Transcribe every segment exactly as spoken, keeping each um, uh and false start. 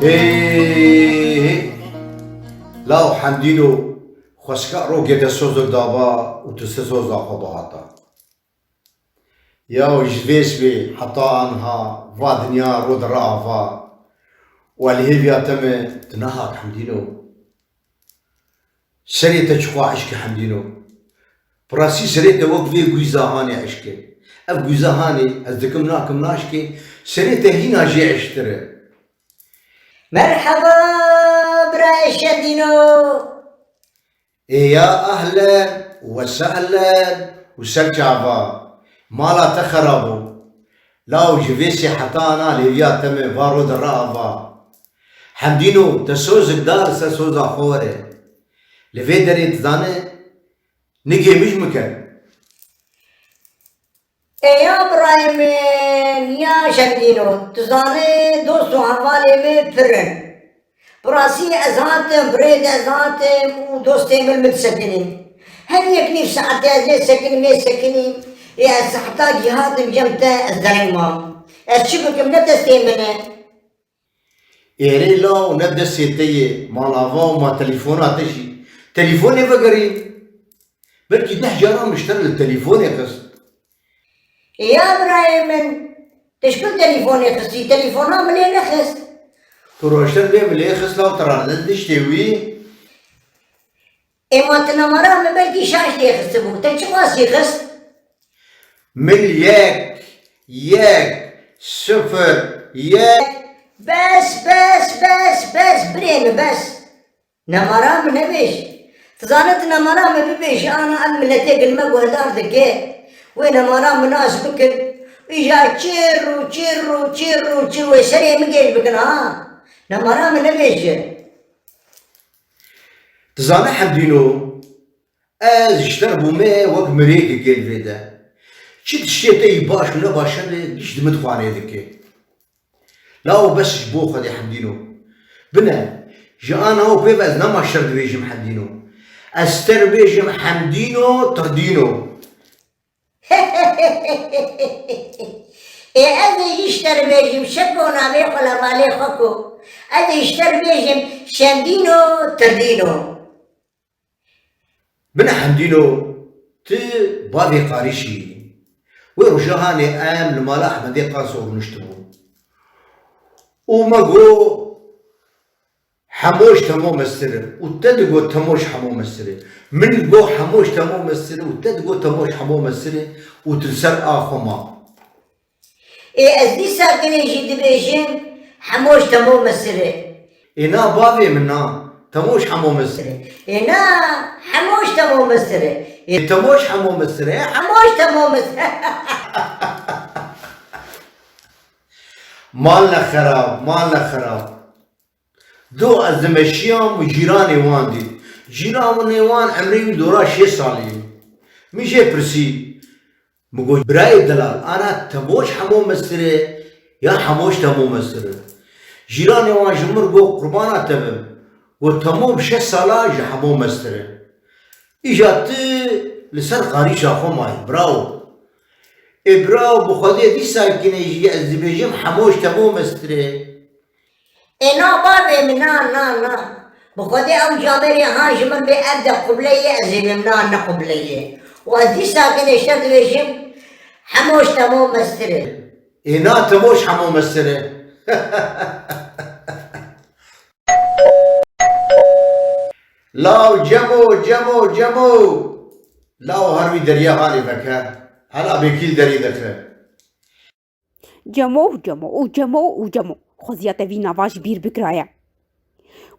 Hê, hê. Law Hemdîno, xweşka rokê te sozek dava û tu se soza xwe bihata. Yaw ji vê şivê heta anha va dinya ro dira ava û ez li hêviya te me tu nehat Hemdîno. Serê te çiqwa eşk e Hemdîno. Bi rastî serê te wek vê gwîza hanê eşk e. Ev gwîza hanê ez dikim nakim naşkê, serê te hîna jê eşktir e. Merheba birayê Şemdîno. Ê ya ehlen we sehlen û ser çava. Mala te xerab o. Law ji vê sê heta ana lêviya te me va ro de re ava. Hemdîno te sozik da li ser soza xwe were. Li vê derê dizane nigê min ji min ke. Ê ya birayê min ya Şemdîno, tu zanî dost û hevalê min pir in. Bi rastî ez hatim, bi rê de ez hatim û dostê min min sekinî. Her yek nîv saetê ez lê sekinî, lê sekinî. Ê ez heta gî hatim cem te ez dereng mam. Ez çi bikim ne destê min e. Êrê law ne destê te yê, ma lava û ma telefona te jî. Telefonê vegerî. Belkî deh caran min ji te re li telefonê xist. Ya birayê min, te ji ku telefonê xistî? Telefona min lê nexist. Tu roşten lê min lê xist law te re ne diştê wî. Ê ma tu namara min belkî şaş lê xistibû. Te çi qasî xist? Min yek, yek, sifir, yek. Bes, bes, bes, bes, birê min bes. Namara min nebêj. Tu zanî tu namara min bibêjî, ana ev miletê gil me guhdar dike. Wê namara min nas bikin. Îja çir û çir û çir û çir wê serê min gêj bikin ha. Namara min nebêje. Tu zanî Hemdîno, ez ji te re bûme wek mirêkekê li vê de. Çi tiştê te yî baş û ne baş hebe, giş di min dixwanê dike. Lawo bes ji bo Xwedê Hemdîno. Bine, ji ana û pê ve ez nema ji te re dibêjim Hemdîno. Ez ji te re bêjim Hemdîno, Tirdîno. Ê ez ê jî ji te re bêjim, Şeko navê xwe levalê xwe ku. Ez ê ji te re bêjim, Şemdîno, Tirdîno. Bine Hemdîno, tu bavê Qarîşî yî. Wê roja hanê em li mala Ehmedê Qaso rûniştibûn. Û me got, Hemo ji Temo mestir e. Û te digot, Temo ji Hemo mestir e. Min got, Hemo ji Temo mestir e. Û te digot, Temo ji Hemo mestir e. Û tu li ser a xwe ma. Ê ez dîsa kinê jî dibêjim, Hemo ji Temo mestir e. Ê na bavê min na, Temo ji Hemo mestir e. Ê na, Hemo ji Temo mestir e. Ê Temo ji Hemo mestir e, Hemo ji Temo mestir e. Mal ne xerab, mal ne xerab. Do ez dimeşiyam û cîranê wan dît. Cîranê wan emrê wî dora şêst salî ye. Min jê pirsî. Min got, birayê delal, ana Temo ji Hemo mestir e ya Hemo ji Temo mestir e? Cîranê wan ji min got, qurbana te bim. Got, Temo bi şeş sala ji Hemo mestir e. Îja tu li ser qarîşa xwe mayî, bravo. Ê bravo, bi Xwedê dîsa kinê jî ez dibêjim Hemo ji Temo mestir e. Ê na bavê min, na, na, na. Bi Xwedê ew camerê ha ji min bê ev de qubleyê ez ê bêm, na ne qubleyê. Û ez dîsa kinê ji te dibêjim, Hemo ji Temo mestir e. Ê na Temo ji Hemo mestir e. Law Cemo, Cemo, Cemo. Law her wî deriya hanê veke. Hela bêkî li derî dixe. Cemo û Cemo û Cemo û Cemo. Xweziya te vî nava ji bîr bikiraye.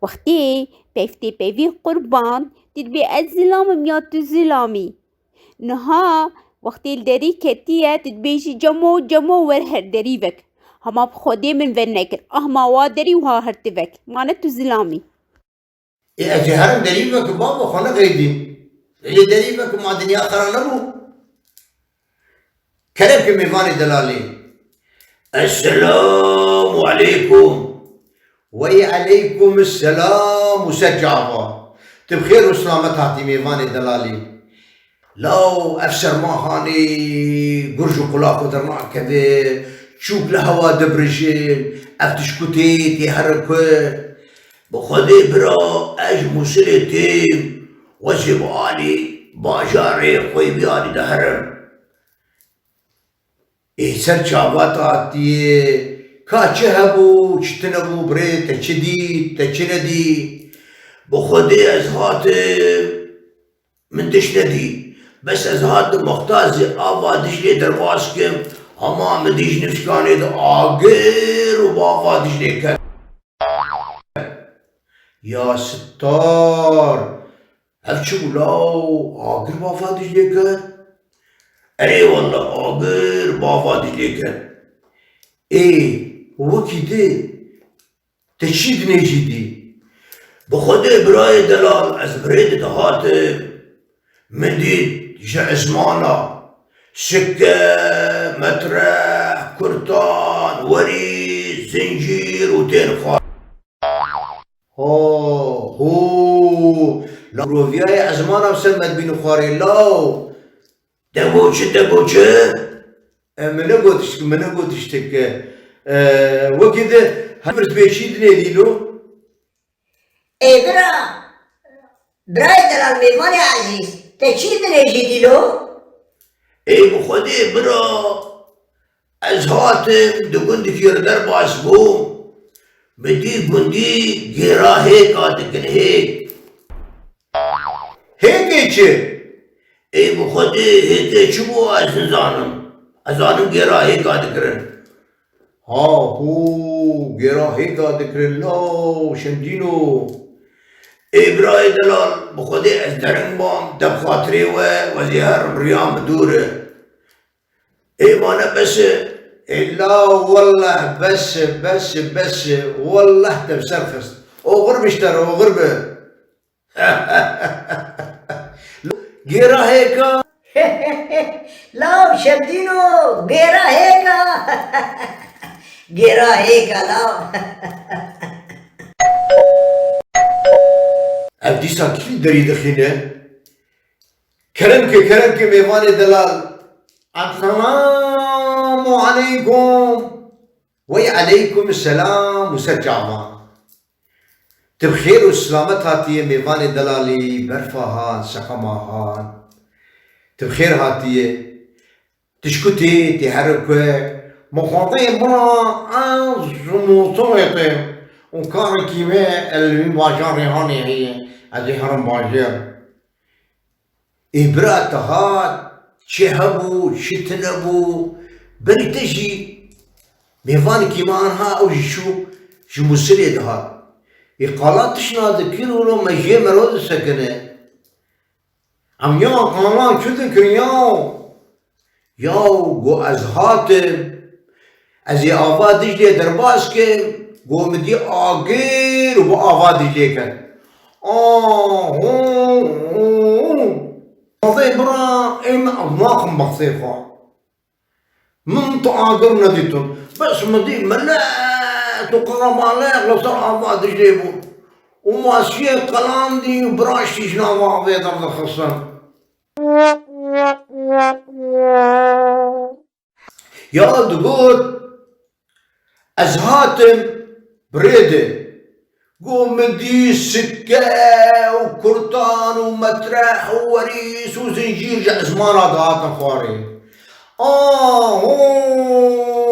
Wextê peyv tê peyvê qurban, tu dibê ez zilam im ya tu zilam î. Niha wextê li derî ketiye, tu dibêjî Cemo, Cemo wer her derî vek. Hema bi Xwedê min venekir. Ah ma wa derî wiha her tu vek. Ma ne tu zilam î. Ê ez ê herim derî vekim babo, xwe neqeydî. Ê derî vekim, ma dinya xera nebû. Kerem ke mêvanê delalê. Esselamu aleykum. Wey aleykum selam û ser çava. Tu bi xêr û selamet hatî mêvanê delalê. Law ev serma hanê gur ji qula xwe dernakeve, çûk li hewa dibrijin, Ev tişkû tê, tê herin ku bi Xwedê bira, ez ji Mûsilê têm, we jê bi alî bajarê xwe yê vî alî de herim. Ê ser çava te hatiye, ka çi hebû, çi tune bû, birê te çi dît, te çi nedî? Bi Xwedê ez hatim, min tişt nedî. Bes ez hatim muxtazê ava Diclê derbas kim, hema min dî ji nifşkanê de agir û bi ava Diclê ket. Ya sittar! Ev çi bû law? Agir bi ava Diclê ket? Erê wele agir bi ava Diclê ket. Ê, wekî di, te çi dinê jî dî? Bi Xwedê birayê delal, ez bi rê de dihatim, min dît ji ezmana sikke, metreh, kurtan, werî, zincîr û tên xwarin. Ha, hû, la roviyayê ezmana ser me dibînin xwarê law. Te got çi, te got çi? E, min negot tiştik, min negot tiştik. E, wekî di, her pirs bê çî dinê dîlo? Ê bira, birayê delal, mêvanê ezîz, te çî dinê jî dîlo? Ê bi Xwedê bira, ez hatim di gundikî re derbas bûm, min dî gundî gêra hêka dikin hêk. Hêkê çi? Ê bi Xwedê hêkê çi bû ez nizanim. Ez zanim gêra hêka dikirin. Ha hû, gêra hêka dikirin law şemdîno. Ê birayê delal, bi Xwedê ez dering bam, te bi xatirê we, we zê herim riya min dûr e. Ê mane bes e. Ê law welleh bes e, bes e, bes e. Welleh te bi ser xist. Oxir bişter, oxir be. Gêra hêka. Law şemdîno, gêra hêka. Gêra hêka law. Ev dîsa kî derî dixîne? Kerem ke, kerem ke mêvanê delal. Esselamu aleykum. Wey aleykum selam û ser çava. Tu bi xêr û silamet hatiye mêvanê delalî, berfa hat, seqema hat. Tu bi xêr hatiye. Tişkutê tê here ku mixwazeyê min re ez ji Mûsilê têm û karekî me li vî bajarê hanê heye, ez ê herim bajêr. Ê bira te hat, çi hebû, çi tune bû, berî te jî mêvanekî me anha ew jî çû ji Mûsilê dihat. Ê qala tişna dikir û lo me jê mero disekine. Em ya qala çi dikir yaw? Yaw, got ez hatim, ez ê ava Diclê derbas kim, got min dî agir û bi ava Diclê ket. Ah, hû, hû. Qazê bira, ê min ez naxim bexsê xwe. Min tu agir nedîtin. Bes min dî milet û qerebalêx li ser ava Diclê bûn. Û masiyê qelandî û biraştî ji nava avê derdixistin. Ya digot, ez hatim bi rê de. Got min dî sikke û kurtan û metreh û werîs û zincîr ji ezmana dihatin xwarê. Ah, ho,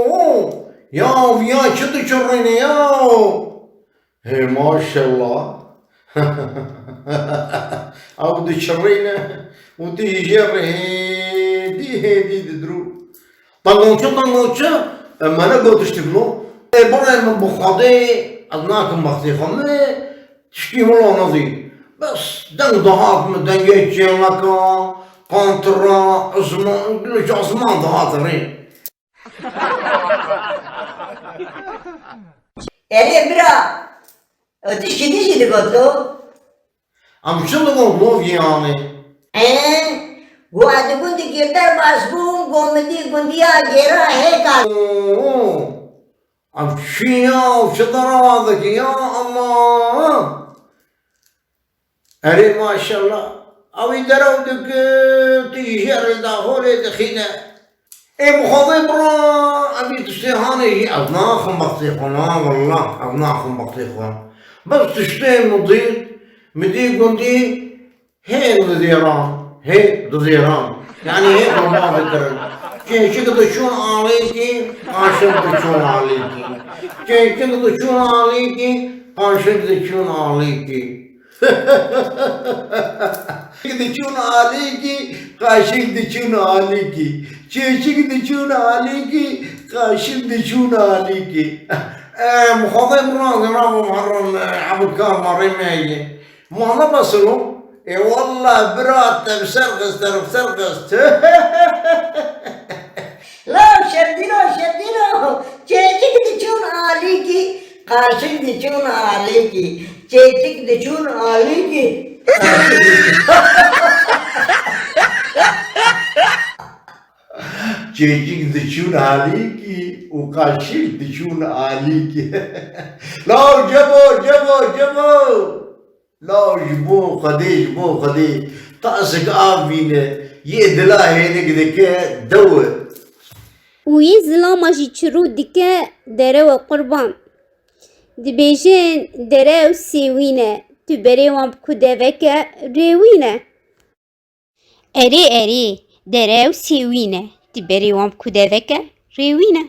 ho. Ya viya çi diçirrîne ya? Hey maşallah. Ew diçirrîne û tu jî jê re hêdî hêdî didirû. Tangoçe, tangoçe, e, me ne got tiştik lo. Ê birê min bi Xwedê, ez nakim bextê xwe. Min tişkî wilo nezî. Bes deng dihat min, dengê çêleka, qantira, ezman, li ji ezman dihat rê. Erê bira, ew tişkî din jî digot lo. Em çi digot lo vî anê? Ê, got ez di gundî girderbas bûm, got min dî gundiya gêra hêka. Oo, em çi ya, çi derava dikî ya Allah. Erê maşallah. Ew ê derew dike, tu jî jê re daxolê dixîne. Ê bi Xwedê bira, em ê tiştê hanê jî ez naxim bextê xwe, na wallah, ez naxim bextê xwe. Bes tiştê min dît, min dî gundî hê dizêran, hê dizêran. Yanî hê bomba dikirin. Çêçik diçûn alîkî, qaşik diçûn alîkî. Çêçik diçûn alîkî, qaşik diçûn alîkî. Diçûn alîkî, qaşik diçûn alîkî. Çêçik diçûn alîkî, qaşik diçûn alîkî. Em Xwedê min razî rabim herin, e, Ebdkar ma rê me ye. Mala Basiro, ê wallah bira te bi ser xist, te bi ser xist. Law şerdîno, şerdîno, çêçik diçûn alîkî, qaşik diçûn alîkî, çêçik diçûn alîkî. Çêçik diçûn alîkî û qaşik diçûn alîkî. Law cebo, cebo, cebo. Law ji bo Xwedê, ji bo Xwedê, tasik av bîne, yê dila hênik dike, dew e. Û yê zilama jî çirû dike, derew e qurban. Dibêjin, derew sêwîn e, tu berê wan bi ku deveke rêwîn e. Erê, erê, derew sêwîn e, tu berê wan bi ku deveke rêwîn e.